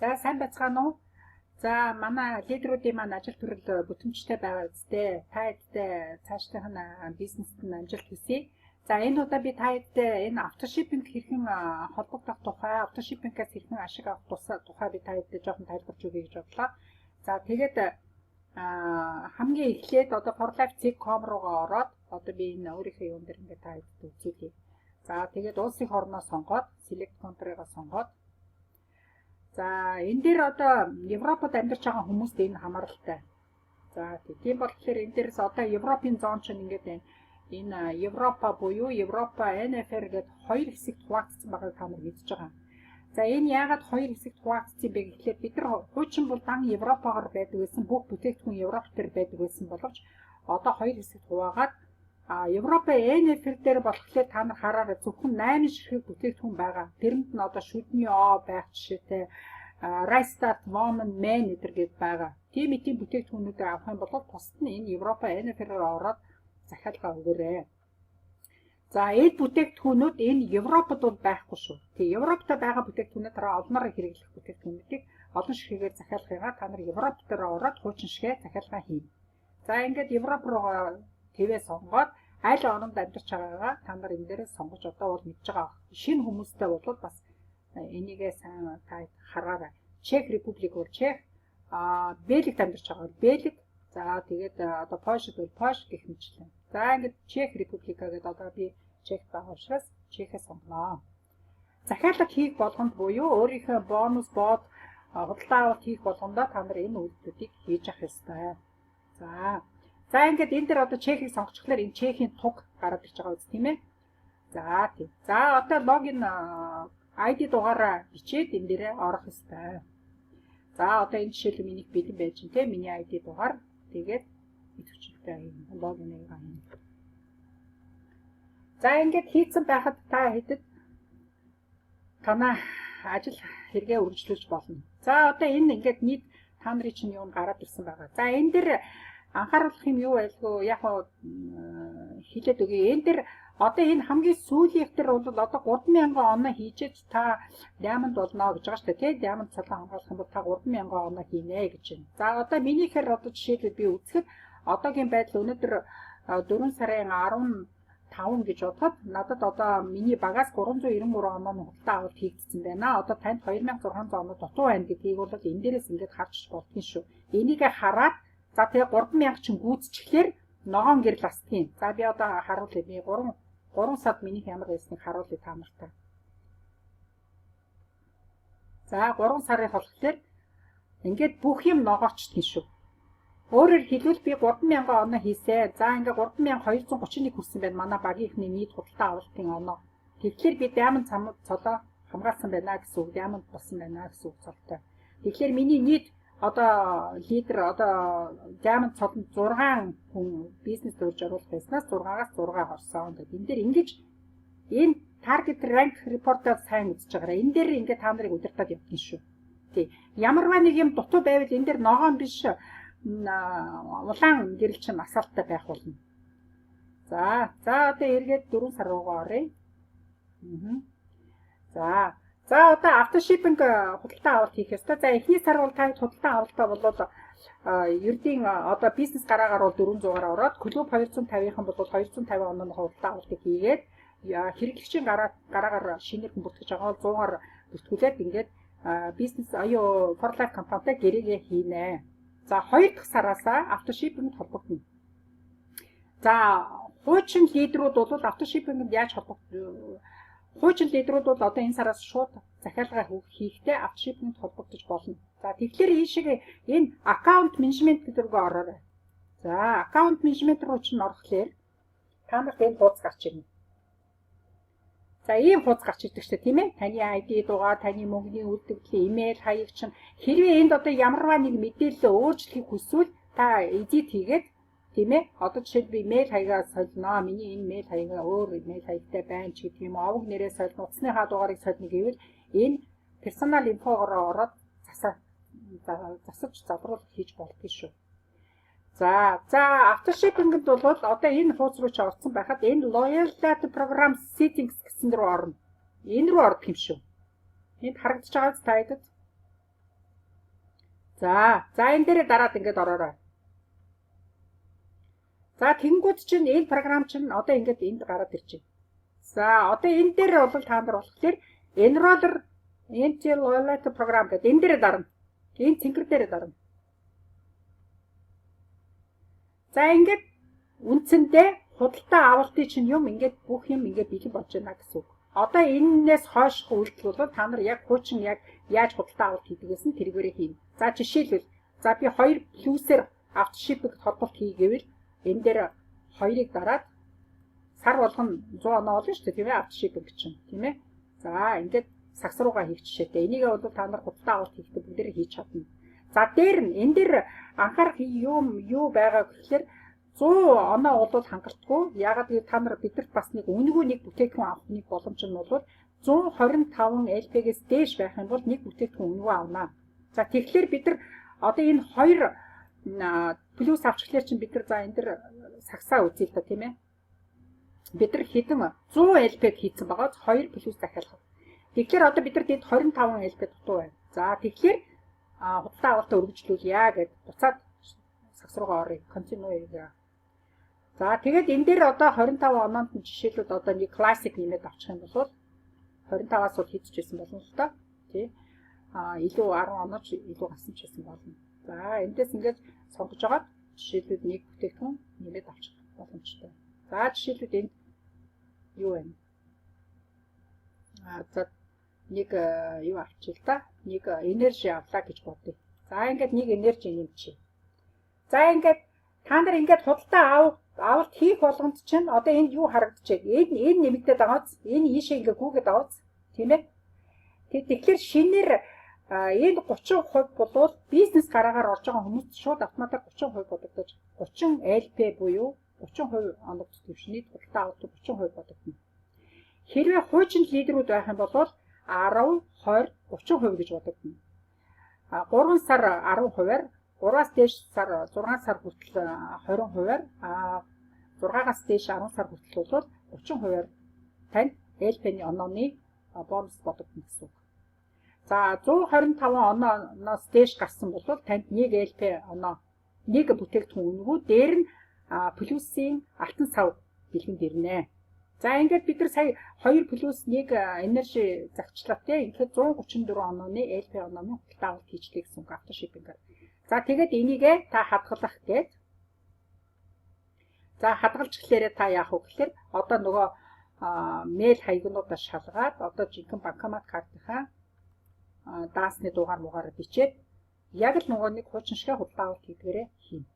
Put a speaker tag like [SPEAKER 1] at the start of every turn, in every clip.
[SPEAKER 1] За, сайн байцгаана уу? За, манай лидерүүдийн маань ажил төрөл бүтэмжтэй байгаа үсттэй. Та хэдтэй цаашдынх нь бизнест нь амжилт хүсье. За, энэ удаа би та хэдтэй энэ autoshipping хэрхэн холбогдох тухай, autoshipping-аас хэрхэн ашиг авах тухай би та хэдтэй жоохон тайлбарч өгье гэж бодлоо. За, тэгээд хамгийн эхлээд одоо forlife.com руугаа ороод одоо би энэ өөрийнхөө юун дээр ингээд та хэдтэй үзүүлье. За, тэгээд улсын орноо сонгоод, select country-гоо сонгоод. За, энэ дээр одоо Европод амьдарч байгаа хүмүүст энэ хамааралтай. За, тийм болохоор энэ дээрс одоо Европын zone чинь ингээд байна. Энэ Европа буюу Европа NFR гэдэг хоёр хэсэгт хуваагдсан байгааг та нар мэдж байгаа. За, энэ яагаад хоёр хэсэгт хуваагдсан бэ гэхлээр бид нар хуучин бол дан Европоор байдаг байсан, бүх бүтээгдэхүүн Европ дээр байдаг байсан боловч одоо хоёр хэсэгт хуваагаад Европа NFR дээр болохоор та нар хараарай, зөвхөн 8 ширхэг бүтээгдэхүүн байгаа. Тэрэнд нь одоо шүдний О байх жишээтэй, Rice Start, Woman, Man эдэр гээд байгаа. Тийм эдийн бүтээгдэхүүнүүдийг авах юм бол тусад нь энэ Европа NFR-аар ороод захиалга өгөөрэй. За, эд бүтээгдэхүүнүүд энэ Европод бол байхгүй шүү. Тий, Европт байгаа бүтээгдэхүүнээ дараа олноор хэрэглэх бүтээгдэхүүнүүдийг олон ширхэгээр захиалгыгаа та нар Европ дээр ороод хуучин шигээ захиалга хийнэ. За, ингээд Европ руугаа твээ сонгоод аль оронд амьдарч байгаагаа та нар энэ дээрээ сонгож одоо бол мэдж байгаа. Шинэ хүмүүстэй бол бас энийгээ сайн та хараарай. Чех Republic бол Чех, Бельгид амьдарч байгаа бол Бельги. За, тэгээд одоо Польшид бол Польш гэх мэтчлэн. За, ингээд Чех Republic гэдэг, одоо би Чех байгаа учраас Чехээ сонгоно. Захиалга хийх болгонд буюу өөрийнхөө бонус бод худалдаа авалт хийх болгондоо та нар энэ үйлдэлүүдийг хийж авах ёстой. За, ингээд энэ дээр одоо Чехийг сонгочихлоор энэ Чехийн туг гараад ирж байгаа үст, тийм ээ. За, тийм. За, одоо login ID дугаараа бичээд энэ дээрээ орох ёстой. За, одоо энэ жишээлбэл миний бэлэн байж чинь те, миний ID дугаар, тэгээд идэвхжүүлэлтээ login ыг хийнэ. За, ингээд хийцэн байхад та хэдэд танаа ажил хэрэгээ үргэлжлүүлж болно. За, одоо энэ ингээд нийт та нарын чинь юу гараад ирсэн байгаа. За, энэ дэр анхааруулах юм юу байлгүй яг хэлээд өгье. Энэ дэр одоо энэ хамгийн сүүлийнх дээр бол одоо 3000 оноо хийжээж та diamond болно гэж байгаа шүү дээ, тий. Diamond цолоо хамгаалах юм бол та 3000 оноо хийнэ гэж байна. За, одоо минийхээр одоо жишээлбэл би үзэхэд одоогийн байдал өнөөдөр 4 сарын 15 гэж бодоход надад одоо миний багаас 393 онооны худалдаа авалт хийгдсэн байна. Одоо танд 2600 оноо дутуу байна гэдгийг бол энэ дээрээс ингээд харж болдгийн шүү. Энийг хараад, за, тэгээ 3000 чинь гүйцчихлээр ногоон гэрэл асдгийн. За, би одоо харуулъя. Би 3 сард минийх ямар байсныг харуулъя та нартай. За, 3 сарын болохоор ингээд бүх юм ногоочдгийн шүү. Өөрөөр хэлбэл би 3000 оноо хийсэ. За, ингээ 3231 хүрсэн байна манай багийнхны нийт худалдаа авалтын оноо. Тэгэхээр би diamond цолоо хамгаалсан байна гэсэн үг. Diamond болсон байна гэсэн үг цолтой. Тэгэхээр миний нийт одоо лидер, одоо diamond цолонд 6 хүн бизнес дөрж оруулах байснаас 6-аас 6 орсон гэдэг. Энэ дээр ингэж энэ target rank report-ыг сайн үзэж байгаарай. Энэ дээр ингээд та нарыг удирдах явдаг шүү. Тий. Ямарваа нэг юм дутуу байвал энэ дээр ногоон биш, улаан гэрэл чинь асаалттай байх болно. За, одоо эргээд 4 сар руугаа оръё. За, одоо autoshipping худалдаа авалт хийх ёстой. За, эхний сар бол та худалдаа авалтаа бол ердийн одоо бизнес гараагаар бол 400-аар ороод, клуб 250-ын бол 250 онооны худалдаа авалтыг хийгээд, хэрэглэгчийн гараагаар шинээр хүн бүртгэж байгаа бол 100-аар бүртгүүлээд ингээд бизнес аюу For Life компанитай гэрээгээ хийнэ. За, хоёр дахь сараасаа autoshipping д холбогдоно. За, хуучин лидерүүд бол autoshipping д яаж холбогдох? Хуучин лидерүүд бол одоо энэ сараас шууд захиалга хийхдээ autoshipping д холбогдож болно. За, тэгэхээр ийшээ энэ account management гэдэг рүү ороорой. За, account management руу чинь орохлоор та нарт энэ хуудас гарч ирнэ. За, ийм хуудас гарч ирдэг шүү дээ, тийм ээ. Таны ID дугаар, таны мөнгөний үлдэгдэл, имэйл хаяг чинь. Хэрвээ энд одоо ямарваа нэг мэдээлэл өөрчлөхийг хүсвэл та edit хийгээд, тийм ээ. Одоо жишээлбэл имэйл хаягаа солино. Миний энэ мэйл хаягаа өөр имэйл хаягтай байна ч гэх юм уу. Овог нэрээ солино, утасныхаа дугаарыг солино гэвэл энэ personal info-гоор ороод засаж залруулах хийж болдгоо шүү. За, autoshipping-д бол одоо энэ хуудас руу чи орсон байхад энэ loyalty program settings гэсэн рүү орно. Энэ рүү ордог юм шүү. Энд харагдаж байгаа та хэдэд. За, энэ дээрээ дараад ингээд ороорой. За, тэгэнгүүт чинь энэ програм чинь одоо ингээд энд гараад ирж байна. За, одоо энэ дээр бол та нар болохоор enroll into loyalty program гэдэг энэ дээр дарна. Энэ цэнхэр дээр дарна. За, ингээд үндсэндээ худалдаа авалтын чинь юм ингээд бүх юм ингээд бэлэн болж байна гэсэн үг. Одоо энэнээс хойших үйлдэл бол та нар яг хуучин яг яаж худалдаа авалт хийдгээс нь тэргээрээ хийнэ. За, жишээлбэл, за, би 2 плюсээр autoshipping холболт хийгээвэл энэ дээр 2-ыг дараад сар болгоно 100 оноо болно шүү дээ, тийм ээ, autoshipping чинь, тийм ээ. За, ингээд сагс руугаа хийх жишээтэй. Энийгээ бол та нар худалдаа авалт хийхдээ бүгдээрээ хийж чадна. За, дээр нь энэ дээр анхаарах юм юу байгаа гэхлээр 100 оноо бол хангалтгүй. Яагаад гэвэл та нар бидэрт бас нэг үнэгүй нэг бүтээгдэхүүн авах нэг боломж нь бол 125 LP-гээс дээш байх юм бол нэг бүтээгдэхүүн үнэгүй авна. За, тэгэхээр бид нар одоо энэ хоёр плюс авчихлаар чинь бид нар, за, энэ дэр сагсаа үзье л да, тийм ээ. Бид нар хэдэн 100 LP-д хийцэн байгаа 2 плюс захиалах. Тэгэхээр одоо бид нар тэнд 25 LP дутуу байна. За, тэгэхээр худалдаа авалтаа өргөжлүүлье гэд буцаад сагс руугаа оръё. Continue гэх. За, тэгээд энэ дээр одоо 25 оноонд нь жишээлбэл одоо нэг классик нэмээд авчих юм бол 25-аас бол хийчихсэн болно л доо. Тий. А илүү 10 онооч илүү гарсан ч гэсэн болно. За, эндээс ингээд сонгож агаад жишээлбэл нэг бүтээгдэхүүн нэмээд авчих боломжтой. За, жишээлбэл энд юу вэ? А за, нэг юу авчил та. Нэг energy авлаа гэж бодъё. За, ингээд нэг energy нэмчихье. За, ингээд та нар ингээд худалдаа авалт хийх болгонд чинь одоо энд юу харагдчихэ? Энэ нэмэгдээд байгааз, энэ ийшээ ингээ гүгээд байгааз, тийм ээ. Тэгэхээр шинээр энэ 30% болвол бизнес гараагаар орж байгаа хүмүүст шууд автоматар 30% бодогдож, 30 LP буюу 30% оногд түвшний худалдаа авалт 30% бодогдно. Хэрвээ хуучин лидерүүд байх юм бол 10, 20, 30% гэж бодогдно. А 3 сар 10%-аар, 3-аас дээш сар 6 сар хүртэл 20%-аар, а 6-аас дээш 10 сар хүртэл бол 30%-аар танд LP-ний онооны бонус бодогдно гэсэн үг. За, 125 онооноос дээш гарсан бол танд 1 LP оноо, нэг бүтээгдэхүүн үнэгүй, дээр нь плюсийн алтан сав бэлгэнд ирнэ. За, ингээд бид нар сая 2 плюс 1 energy загчлаа, те. Ингээд 134 онооны LP онооны худалдаа авалт хийчлээ гэсэн үг autoshipping-аар. За, тэгээд энийгээ та хадгалах гээд. За, хадгалж эхлээрээ та яах вэ гэхээр одоо нөгөө mail хаягнуудаа шалгаад, одоо жинхэнэ банкомат картынхаа даасны дугаар мугаараа бичээд яг л нөгөө нэг хуучин шиг худалдаа авалт хийдгээрээ хийнэ.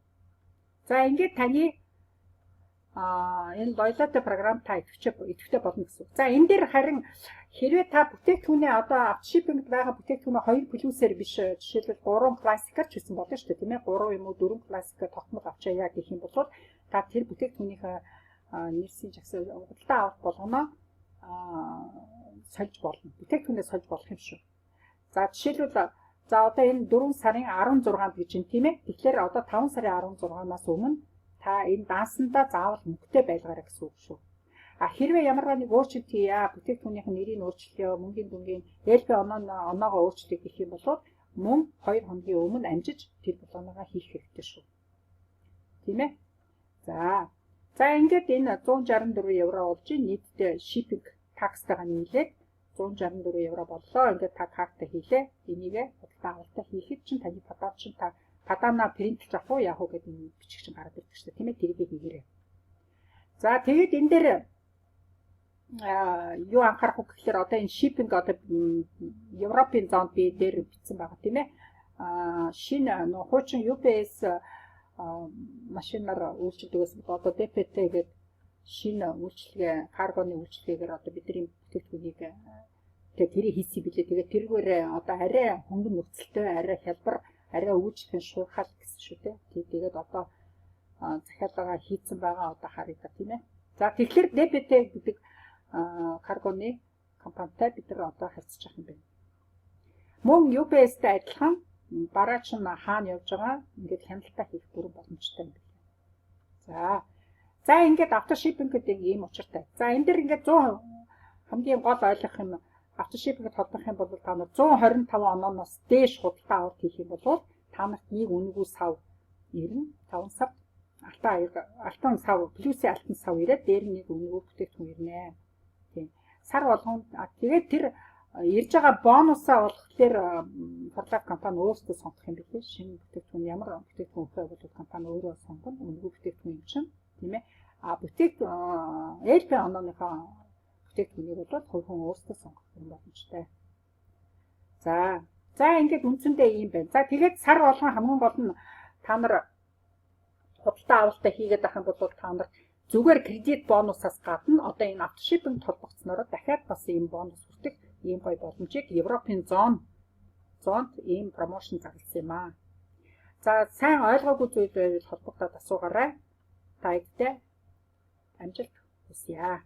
[SPEAKER 1] За, ингээд таны энэ loyalty програм та идэвхтэй болно гэсэн үг. За, энэ дээр харин хэрвээ та бүтээгдэхүүнээ одоо autoshipping-д байгаа бүтээгдэхүүнээ 2 плюсээр биш, жишээлбэл 3 классикаар ч гэсэн болно шүү дээ, тийм ээ, 3 юм уу 4 классикаар тогтмол авчаа гэх юм бол та тэр бүтээгдэхүүнийхээ нэрсийн жагсаа худалдаа авах болгоно сольж болно. Бүтээгдэхүүнээ сольж болох юм шүү. За, жишээлбэл, за, одоо энэ 4 сарын 16-нд гэж юм, тийм ээ. Тэгэхээр одоо 5 сарын 16-наас өмнө та энэ дансандаа заавал мөнгөтэй байлгаарай гэсэн үг шүү. А хэрвээ ямарваа нэг өөрчлөлт хийя, бүтээгдэхүүнийх нь нэрийг өөрчлөё, мөнгөний дүнгийн LP оноогоо өөрчлөе гэх юм бол мөн 2 хоногийн өмнө амжиж тэр болгоноогоо хийх хэрэгтэй шүү. Тийм ээ? За. За, ингээд энэ 164 евро болж нийтдээ shipping tax-тайгаа нийлээд 164 евро боллоо. Ингээд та картаа хийлээ. Энийгээ худалдаа авалтаа хийхэд чинь таны подав чинь та падана print-лж авах уу яах уу гэдэг нэг бичиг чинь гараад ирдэг шүү дээ. Тийм ээ, тэрийг хийгээрэй. За, тэгээд энэ дээр юу анхаарах вэ гэхээр одоо энэ shipping одоо Европын зонд би дээр бичсэн байгаа, тийм ээ. Шинэ нөө хуучин UPS машинаар үйлчилдэг байсан бол одоо DPD гэдэг шинэ үйлчилгээ, каргоны үйлчилгээгээр одоо бидний бүтээгдэхүүнийг тэгээ тэрийг хийсэн билээ. Тэгээд тэргээр одоо арай хөнгөн нөхцөлтэй, арай хялбар, арай үйлчлэхэн шуурхал гэсэн шүү дээ. Тэгээд одоо захиалгаа хийцэн байгаа, одоо харъя та, тийм ээ. За, тэгэхээр DPD гэдэг каргоны компанитай бид нар одоо харьцаж байгаа юм байна. Мөн UPS-тэй адилхан бараа чинь хаана явж байгаа ингээд хяналтаа хийх бүрэн боломжтой юм байна. За, ингээд autoshipping гэдэг ийм учиртай. За, энэ дэр ингээд 100 хамгийн гол ойлгох юм, autoshipping-д холбох юм бол та нар 125 онооноос дээш худалдаа авалт хийх юм бол Та нарт нэг үнэгүй сав ирнэ. 5 сард алтан аяг, алтан сав, плюсийн алтан сав ирээд дээр нэг үнэгүй бүтээгдэхүүн ирнэ. Тийм. Сар болгон тэгээд тэр ирж байгаа бонусаа болохоор 4Life компани өөрсдөө сонгох юм билээ. Шинэ бүтээгдэхүүн, ямар бүтээгдэхүүн өгөх вэ бол компани өөрөө сонгоно. Үнэгүй бүтээгдэхүүн юм чинь, тийм ээ. А бүтээг LP онооныхоо бүтээгдэхүүнийг бол хувь хүн өөрсдөө сонгох юм боломжтой. За, ингээд үндсэндээ ийм байна. За, тэгээд сар болгон хамгийн гол нь та нар худалдаа авалтаа хийгээд байх юм бол та нар зүгээр кредит бонусаас гадна одоо энэ autoshipping холбогдсоноор дахиад бас ийм бонус хүртэх ийм гоё боломжийг Европын зоонд ийм promotion зарласан юм аа. За, сайн ойлгоогүй зүйл байвал холбогдоод асуугаарай. Та хэдтэй амжилт хүсье.